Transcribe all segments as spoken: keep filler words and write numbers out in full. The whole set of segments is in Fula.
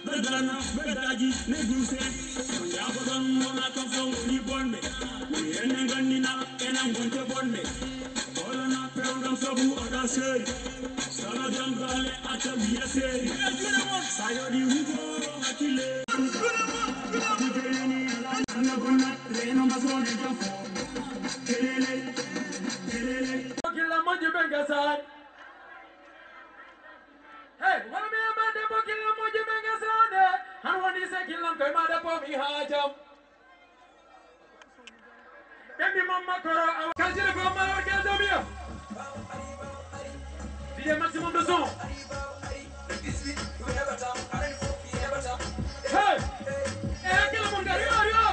Dagana, ɓe daji, ne duse. Ko njaaboɗon, wona kam fof woni bonɓe. Mi enen nganndina, enen ngonte bonɓe. Holana pewɗam sabu oɗa seeri. Sala jam gaale, acca wiya seeri. Sa yoɗi hugo, hakkille. Ko jeyani, ala, ala, bonna, reno, masone, jam fof. Kelele, kelele. Ko gila moƴƴi ɓe gasaani. Hey, wala mi yamba debbo killa moƴƴi ɓe gasaade. Han woni se killam koye ma debbo mi haajam. Ɓe mbi mamma koro awa. Kalsire ko mamma awa kaldomiya. D J maximum de son. Hey, eh, kila mon gari, yo, yo.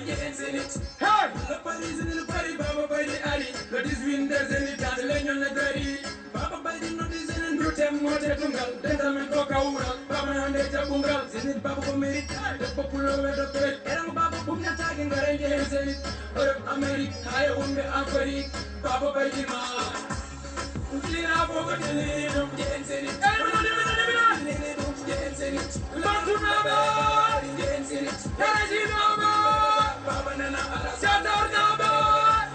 Hey! Le parisien, le pari, baba, baby, ari. Le dix-huit de Zénith, dans le Lyon, le Dari. Baba Baydi noddi Zénith, ndu tem mo teddungal. Dental men ko kawral, baba hande jaɓɓungal. Zénith baba ko mérite, debbo pulo wedo toy. Eran baba bum na tagi ngare nge Zénith. Europe, Amérique, haye wonde Afrique. Baba Baydi ma. Ujira baba dillini dum nge Zénith. Ey, mina, mina, mina, mina. Dillini dum nge Zénith. Bantu naba. Nge Zénith. Karaji naba. Baba nana ala. Jatar naba.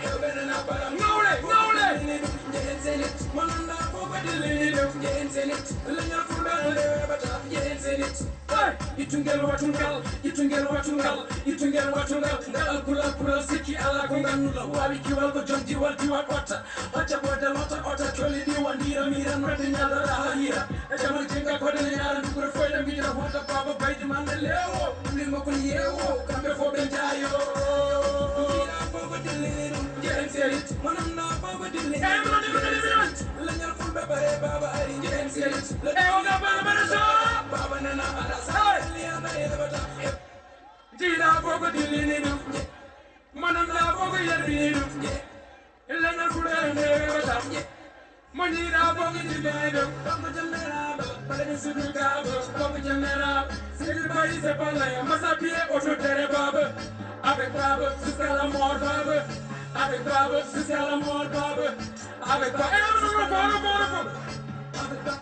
Ewbe nana bara. Ngawle, ngawle. Dillini dum Ƴeewen Zénith, mo nanndaa fof ko dillini ɗum. Ƴeewen Zénith, leñol Fulɓe no rewata. Ƴeewen Zénith. Hey! Ittu ngel watungal, ittu ngel watungal, ittu ngel watungal. Ngal alkulal kulal sikki alaa ko ngannduɗo. Waawi kiwal ko jom diwal diwal otta. Hocca ɓoyde lotta otta coli ɗi wondira miran wadde ñalɗo raha hira. E jamal jenga koɗe ne yaara ndugure foyde mbiyata wonta baba baydi mande lewo. Ɗum ɗi makko yewo, kamɓe fof ɓe njaayo. Mbiɗa fof ko dillini ɗum. Ƴeewen Zénith, mo nanndaa fof ko dillini ɗum. Ƴeewen Zénith. Leñol Fulɓe bare baba ari Ƴeewen Zénith. Baba nana ala sa. Hey! Liyana yebata. Jiiɗa fof ko dillini ɗum. Mo nanndaa fof ko yerbini ɗum. Leñol Fulɓe nde rewata. Mo jiiɗa fof ko dillini ɗum. Baba jannderaaɓe, baba de sudu kaaba, baba jannderaaɓe. Sidi bayi se pala ya masa piye oto tere baba. Avec baba, jusqu'à la mort baba. Avec baba, jusqu'à la mort baba. Avec baba. Eh, non, non, non, non, non, non. Avec baba.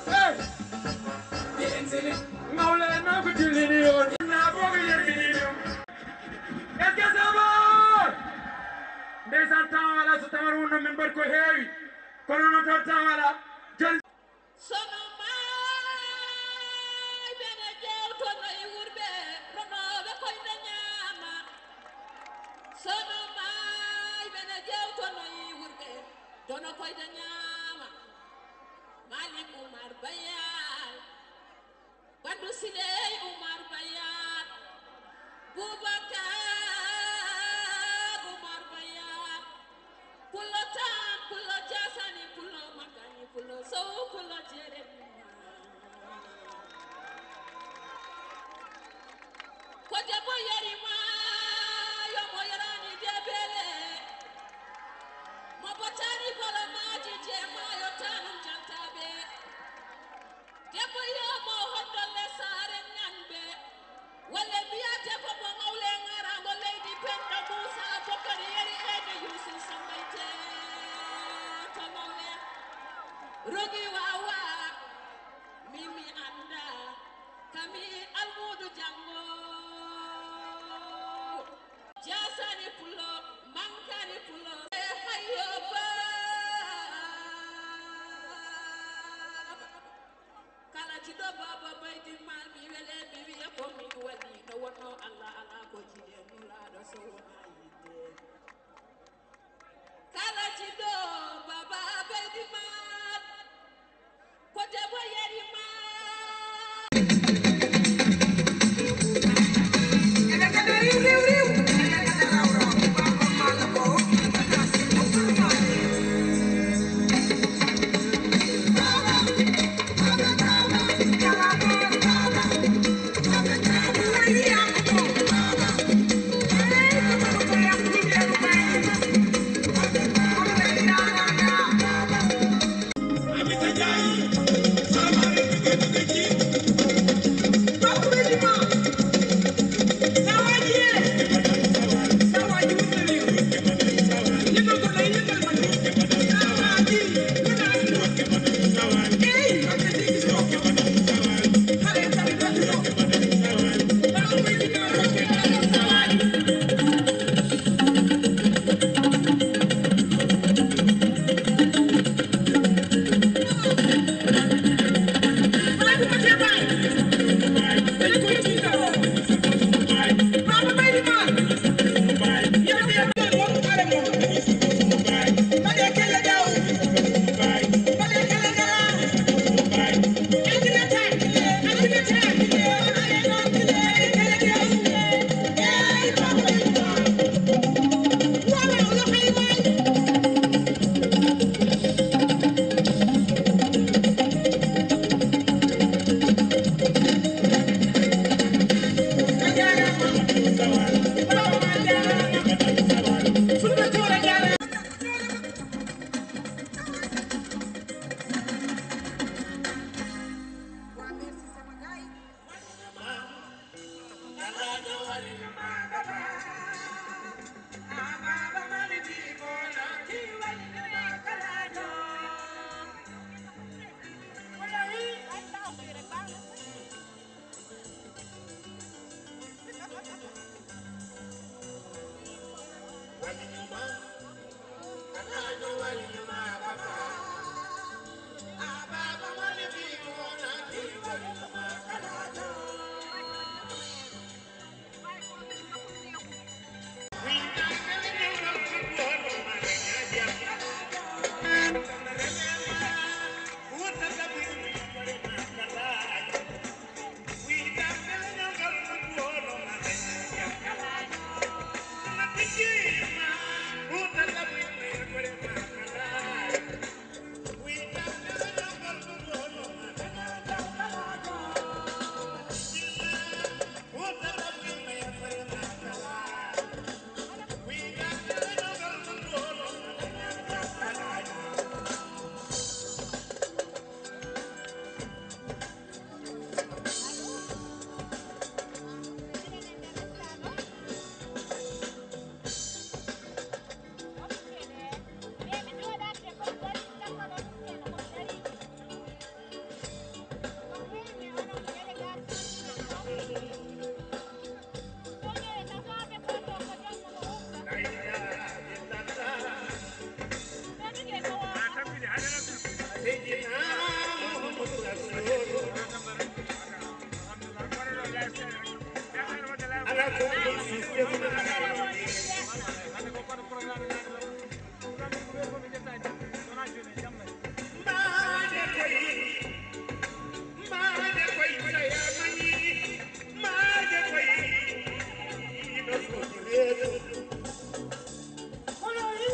Hey! Mawla en maa ko dillini on. Naa boogo yerbini ɗum. Est-ce que ça va? Ndeysaan, temps wala, so tawar wonno min mbaɗi ko heewi. Kono noon taw temps wala. Jon- Sono maayɓe ne ƴeewtono e wurɓe, ronooɓe koyɗe ñaama. Sono maayɓe ne ƴeewtono e wurɓe, dono koyɗe ñaama. Malik Oumar Bayal. Bandu Siley Oumar Bayat, Boubacar Oumar Bayat, Pullo Tan, Pullo Jasani, Pullo Makani, Pullo Sow, Pullo Jeremi. Ko debbo yari ma, yo mo yarani debele. Mo botani bolo maji je ma yo tanum jantabe. Debbo yo mo hondolle saare ñanɓe. Walla mbiya debbo mo mawle ŋarango leydi Penda Muusa Bokkari yeri ede Yuusuf Sambayte to mawle. Rogi wawa. Min mi annda, kami almuudo janngo. Jasani pulo, mankani pulo. E hayo ba. Kala jiɗo baba baydi mal mi wele. Ala ko woni système. Maade koy, maade koy, saya mani, maade koy, ino foti reeto. Kono yi.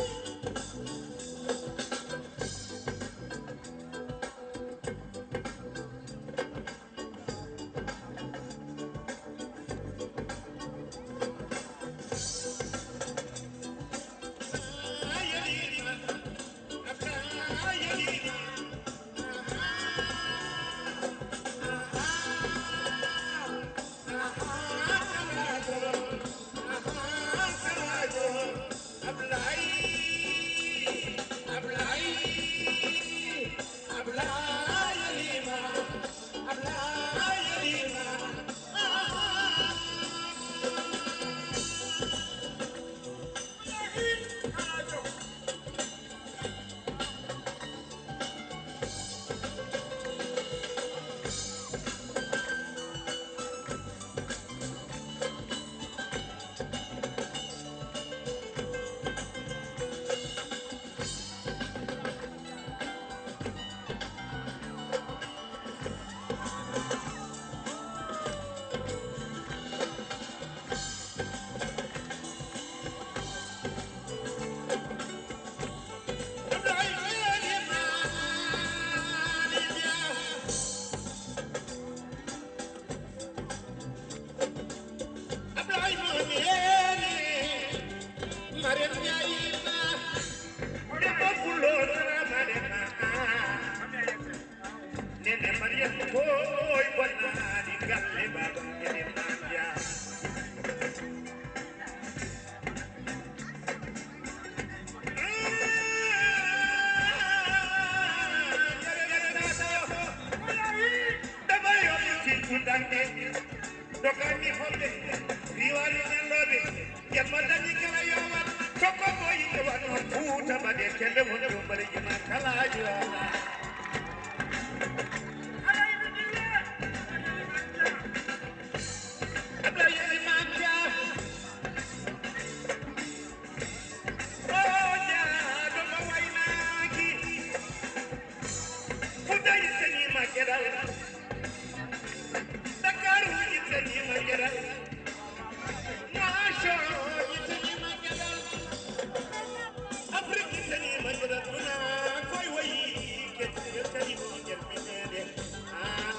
Nene Mariam koy bonnaani galle baaba nene Mariam. Dama yo mi fi kudande. Doganni homɓe riiwaani nanndooɓe. Yamma dañi kala yowat. Tokko mo yimɓe waɗno Fuuta mbaɗe kelle mon ɗum mbaɗe jima kalaaji wala. Ablaye Imam Dia. O jaaɗo mo waynaaki. Fuuta yittaniima geɗal. Dakar yittaniima geɗal. Naso yittaniima geɗal. Afrik yittaniima geɗal. Duna koy wayi ke yettani mo jalbineede. Ah.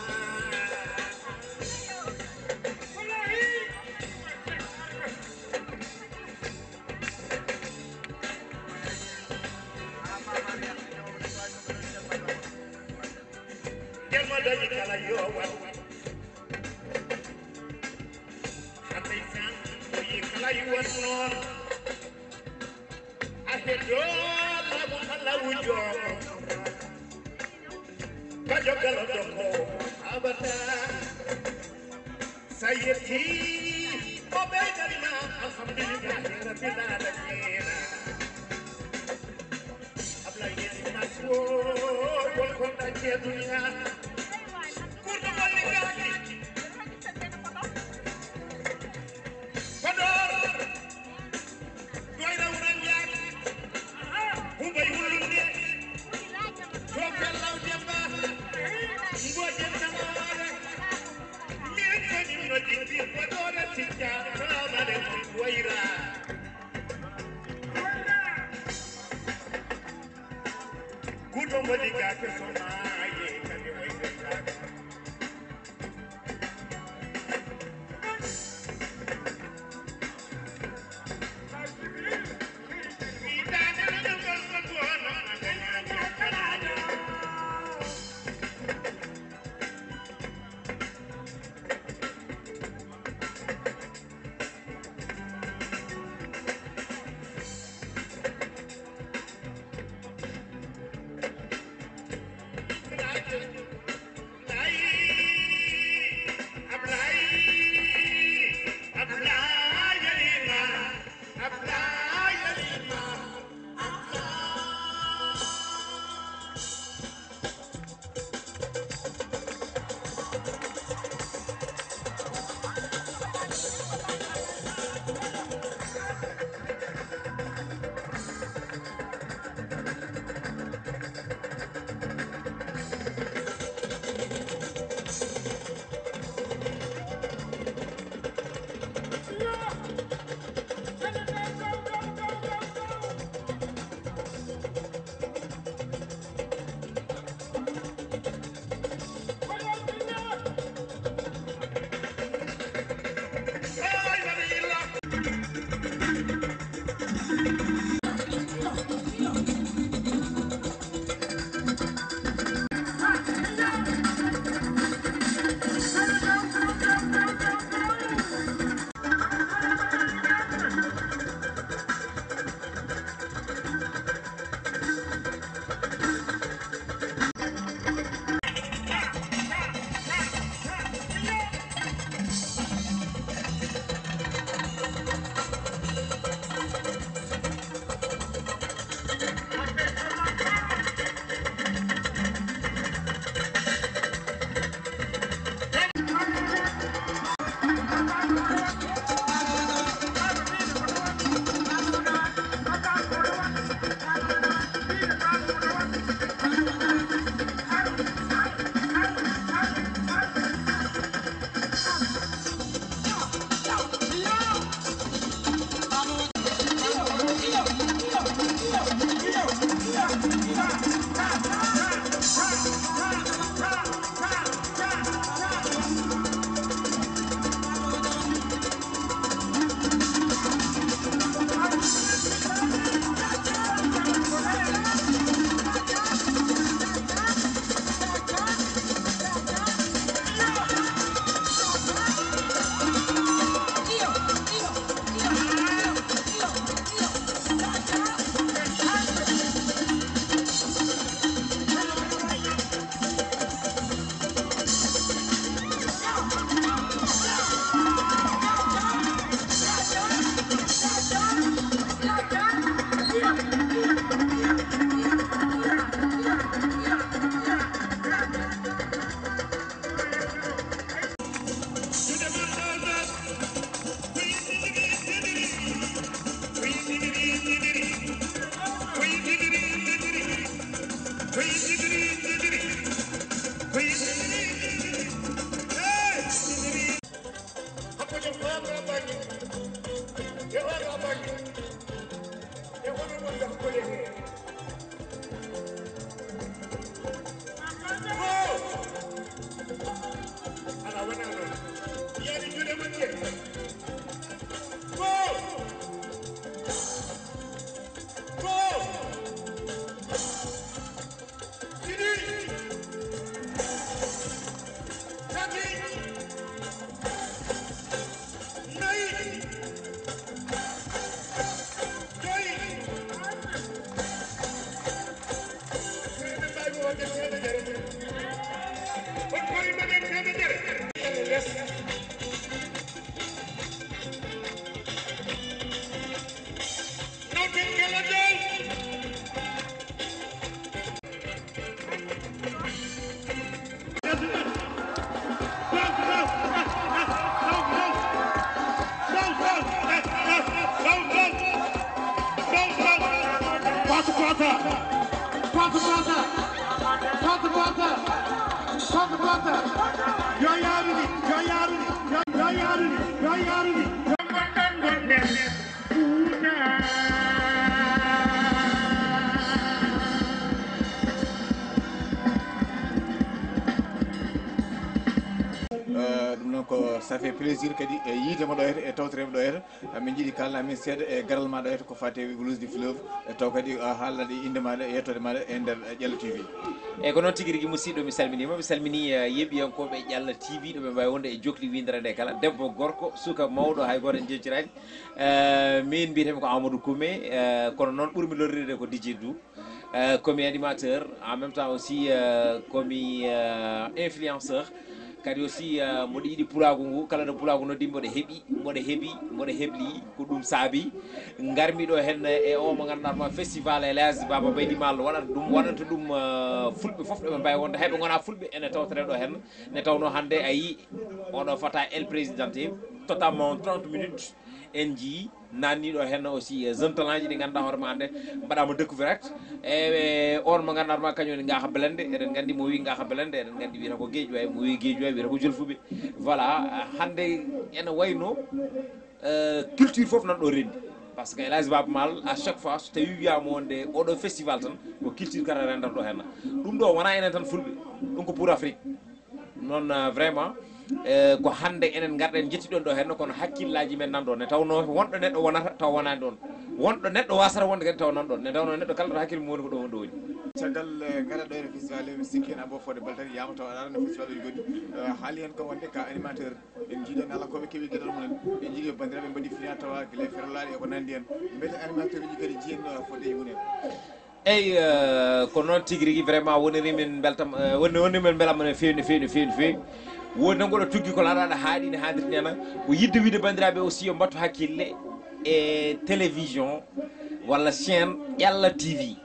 Nder mo dañi kala yo wat. Hande san ko yi kala yi wat noon. A heddo lamu Allah wujo. Kajo galo doko abata. Sa yetti o ɓeydani ma alhamdulillahi rabbil alamina. Ablaye Yesi Maswo wol kon ɗacce duniya. Kurɗo balli gaaki. Podor. Ɗoyna wuran yaade. Huɓay wullunde. To fellaw demba. Mboƴen tamaare. Min kañum no jippi Podor e Ticca. Salamu aleykum. Wayra. Gudo mboɗi gaake so maaye kadi wayde gaake. Fata, fata, fata, fata, fata. Yo yaaruni, yo yaaruni, yo, yo yaaruni, yo yaaruni. Eh, ɗum noon ko ça fait plaisir kadi e yiide mo ɗo hete, e tawtoreede mo ɗo hete. Min njiɗi kaalna min seeɗa e garal ma ɗo hete ko fate e Blues du Fleuve, e taw kadi a haalnaɗe innde maɗa e yettoode maɗa e nder Ƴalla T V. Eyyi, ko noon tigi rigi, musiɗɗo, mi salminiima, mi salmini, eh, yeeɓiyankooɓe Ƴalla T V, ɗo ɓe mbaawi wonde e jokli windere nde kala, debbo, gorko, suka, mawɗo, hay gooto en jecciraani. Eh, min mbiyetee-mi ko Amadou Koumé, eh, kono noon ɓurmi lorrirde ko D J Dou. Eh, komi animateur, en même temps aussi, eh, komi, eh, influenceur. Kadi aussi, eh, mboɗo yiɗi pulaagu ngu, kala ɗo pulaagu noddi, mboɗo heɓi, mboɗo heɓi, mboɗo hebli, ko ɗum saabi. Ngarmi ɗo heen e o mo ngannduɗaa ma festival El Hadj Baba Baydi Mal waɗata ɗum, waɗanta ɗum, eh, fulɓe fof ɗo ɓe mbaawi wonde, hay ɓe ngonaa fulɓe ene tawtore ɗo heen. Ne tawnoo hannde a yii oɗo fata El Presidente, totalement trente minutes, en njii nanni ɗo heen aussi, eh, jeune talent ji ɗi ngannduɗaa hoore ma hannde mbaɗaama découverte. E, e on mo ngannduɗaa ma kañum woni Ngaaka Blende, eɗen nganndi mo wii Ngaaka Blende, eɗen nganndi wiyata ko Guédiawaye, mo wii Guédiawaye wiyata ko Jolfuɓe. Voilà, hannde ene wayno, eh, culture fof nan ɗo renndi. Par ce que El Hadj Baba Mal, à chaque fois, so tawi wiyaama wonde oɗo festival tan, ko culture kala renndata ɗo heen. Ɗum ɗo wonaa enen tan fulɓe, ɗum ko pour Afrique. Noon, eh, vraiment, eh, ko hannde enen ngarɗen njettiɗon ɗo heen, kono hakkillaaji men nan ɗo. Ne tawnoo wonɗo neɗɗo wonata taw wonaani ɗoon. Wonɗo neɗɗo waasata wonde kadi taw nan ɗoon. Ne tawnoo neɗɗo kala to hakkille mum woni ko ɗo woni ɗo woni. Caggal, eh, ngaɗa ɗo e festival, mi sikki en Abou Fodé Baltari yiyama taw aɗa aɗa no festival uji goɗɗi. Eh, haali heen ko wonde ka animateur, en njiiɗo nala koɓe keewi geɗal mumen. En njiiɗi banndiraaɓe mbaɗi fina tawa gila ferlaaɗi e ko nanndi heen. Mbele animateur uji kadi njiyen, eh, fodde e mumen. Eyyi, eh, ko noon tigi rigi, vraiment woniri min beltam, eh, woni, woni min belamma no feewi, no feewi, no feewi, no feewi. Woni noon ngoɗo tuggi ko laaɗa aɗa haaɗi ne haaɗiri nena. Ko yidde wiide banndiraaɓe aussi yo mbattu hakkille e télévision walla chaîne Ƴalla T V.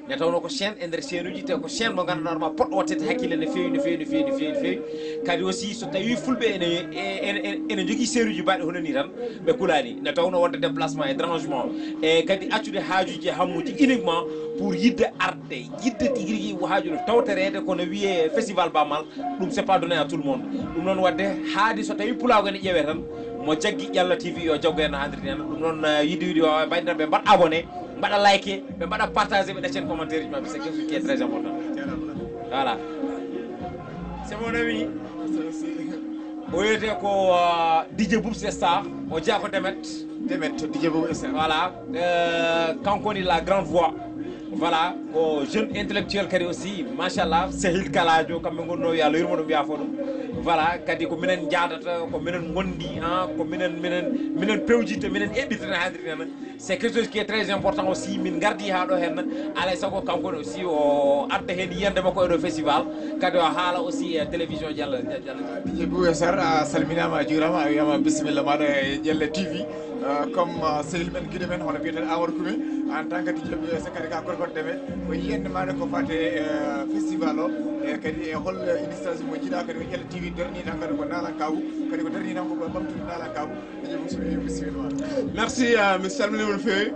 Ne tawnoo ko chaîne e nder chaîne uji, te ko chaîne mo ngannduɗaa hoore ma poɗɗo wattede hakkille no feewi, no feewi, no feewi, no feewi, no feewi. Kadi aussi so tawi fulɓe ene, e, ene, ene, ene njogii chaîne uji mbaɗi hono ni tan, ɓe kulaani. Ne tawnoo wonde déplacement e dérangement, e kadi accude haajuuji e hammuuji uniquement pour yidde arde, yidde tigi rigi haaju no tawtoreede, kono wiyee festival Bamal, ɗum c'est pas donné à tout le monde. Ɗum noon waɗde haadi so tawi pulaagu ene ƴeewee tan, mo jaggi Ƴalla T V yo jaggu en no haaɗiri ni. Ɗum noon, eh, yidde wiide wawa mbayde tan ɓe mbaɗa abonné, mbaɗa like, ɓe mbaɗa partagé, ɓe ɗaccen commentaire uji maɓɓe, c'est quelque chose qui est très important. Voilà. C'est mon ami. O wiyetee ko, uh, D J Boubs Star, o jeyaa ko Demet. Demet, D J Boubs Star. Voilà. Euh, kanko woni la grande voix. Voilà, ko jeune intellectuel kadi aussi, machallah, sehil kalajo, kamɓe ngonno, yo Allah yurmo ɗum, yaafo ɗum. Voilà, kadi ko minen jaadata, ko minen ngondi, ha, ko minen, minen, minen pewjita, minen eɓɓita no haaɗiri ni. C'est quelque chose qui est très important aussi. Min ngardi haa ɗo heen, alay sago kanko ne aussi o adda heen yiyannde makko e ɗo festival, kadi o haala aussi e télévision Jalla, Jalla. D J Boubou Sarr, a salminaama, a juuraama, a wiyaama bisimilla maaɗa e Jalla T V. Euh, comme, euh, sehil men, giɗo men, hono mbiyeteeɗo Amadou Koumi, en tant que D J Boubou Sarr kadi ka gorko Demet, ko yiyannde maaɗa ko fate, euh, festival o, e kadi e hol initiative mo njiɗa kadi ko Jalla T V darni tan kadi ko naalankaagu, kadi ko darni tan ko ɓamtude naalankaagu. Merci, euh, mi salmini mon feewi.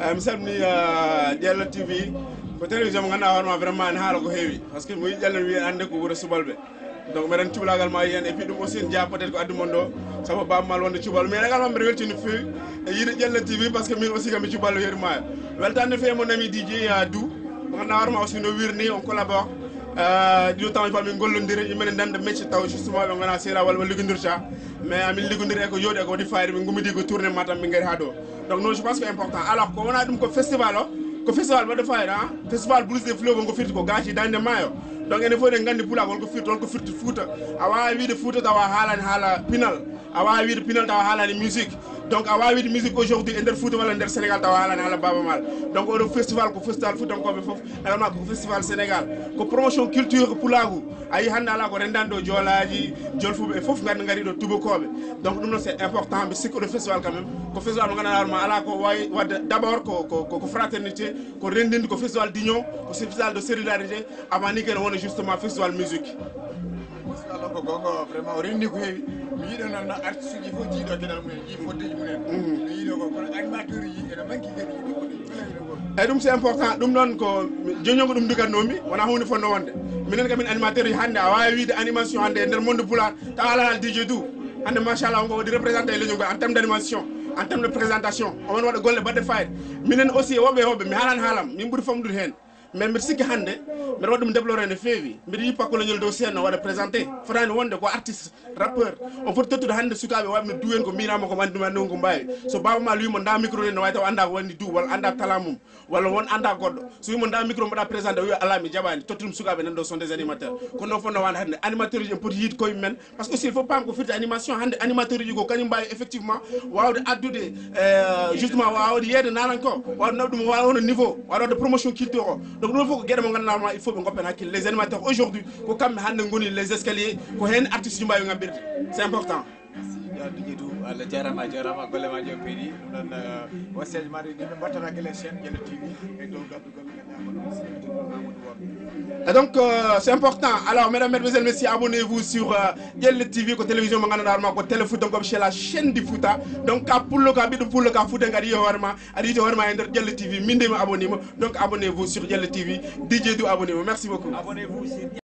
Euh, mi salmini, euh, Ƴalla T V. Ko télévision mo ngannduɗaa hoore ma vraiment ne haala ko heewi. Par ce que mo yiɗi Ƴalla ne wiya annde ko wuro subalɓe. Donc mbeɗen cubalaagal ma yiyan et puis ɗum aussi ne jeyaa peut-être ko addi mon ɗo. Sabu Baaba Maal wonde cubalɓe. Mais également mbeɗa weltini no feewi e yiide Ƴalla T V par ce que min aussi kam mi cubalɗo yeru maayo. Weltande no feewi mon ami D J, euh, Dou. Mo ngannduɗaa hoore ma aussi no wirni on collabore. Euh, ɗiɗo temps fof min gollondiri, yimɓe ne ndenda mecce taw justement ɓe ngona seeɗa walla ɓe liggondirta. Mais amin liggondiri e ko yooɗi, e ko waɗi fayida, min gummidi ko tourné Matam, min ngari haa ɗo. Donc non, je pense que important. Alors, ko wona ɗum ko festival o, ko festival waɗa fayida, hein? Festival Blues des Fleuves, on ko firti ko gaaci dañde maayo. Donc enen fof eɗen nganndi pulaagu holko firti, holko firti Fuuta. A waawa wiide Fuuta tawa a haalani haala pinal. A waawa wiide pinal tawa a haalani musique. Donc a waawa wiide musique aujourd'hui e nder Fuuta walla nder Sénégal tawa a haalani haala Baaba Maal. Donc oɗo festival ko festival fuutankooɓe fof, également ko festival Sénégal. Ko promotion culture ko pulaagu. A yii hannde alaa ko renndani ɗo joolaaji, jolfuɓe e fof ngardi ngari ɗo tubakooɓe. Donc ɗum noon c'est important, mbi sikki oɗo festival quand même. Ko festival mo ngannduɗaa hoore ma alaa ko waawi waɗde d'abord ko, ko, ko, ko fraternité, ko renndinde, ko festival d'union, ko festival de solidarité, avant ni kene wona justement festival musique. Gongo vraiment o renndi ko heewi. Mi yiɗo noon no artiste uji fof jiiɗo geɗal mumen, jii foddeji mumen. Mi yiɗo ko kono animateur uji ene manki kadi yiɗo foddeji. Eyyi, ɗum c'est important. Ɗum noon ko joño ko ɗum dugatnomi, wona hunde fonno wonde. Minen kam min animateur uji hannde a waawi wiide animation hannde e nder monde pulaar tawa alaa D J du. Hannde machallah on ko waɗi représenté e leñol ngol en terme d' animation, en terme de présentation. Omo waɗa golle baɗɗe fayida. Minen aussi e woɓɓe e woɓɓe mi haalani haalam min ɓuri famɗude heen. Mais mbiɗa sikki hannde mbiɗa waɗa ɗum déploré no feewi. Mbiɗa yiɗi pakko leñol dow scène no waɗa présenté. Fotaani wonde ko artiste rappeur. On foti tottude hannde sukaaɓe waɓe no duwen ko mbinama ko wandi ma non ko mbawi. So baaba ma luwi mo nda micro ne no wawi taw annda ko wandi du walla annda tala mum walla won annda goɗɗo. So wimo nda micro mbaɗa présenté o wi ala mi jaɓani, tottu ɗum sukaaɓe nan ɗo sont des animateurs. Kono noon fof no wani hannde animateur uji en poti yiide koye men. Parce que aussi il faut paam ko firti animation hannde animateur uji ko kañum mbawi effectivement wawde addude, euh, justement wawde yeeyde nanan ko wawde nawde ɗum wawa wona niveau wawde wadde promotion culture o. Donc ɗum fof ko gueɗe mo ganduɗa ma il faut ɓe goppen hakkille. Les animateurs aujourd'hui ko kamɓe hannde goni les escaliers, ko hen artiste uji mbawi ngaɓɓirde. C'est important. Merci. Ya D J du, Allah jarama, jarama, golle ma jom peeɗi. Ɗum noon, euh, waseeje ma ɗe yimɓe mbattata gueɗe chaîne Jelle T V e dow gabdugol ɓe ganduɗa ko ɗum sirri ɗum Amadou Won. Et donc, euh, c'est important. Alors, mesdames, mesdemoiselles, messieurs, abonnez-vous sur, euh, Jelle T V, ko télévision mo ganduɗa hoorema ko télé Fouta, ko c'est la chaîne du Fouta. Donc ka pullo, ka ɓiɗɗo pullo, ka Fouta, aɗa yiya hoorema, aɗa yiya hoorema e nder Jelle T V. Min de mi abonné ma. Donc abonnez-vous sur Jelle T V. D J du abonnez-vous. Merci beaucoup. Abonnez-vous sur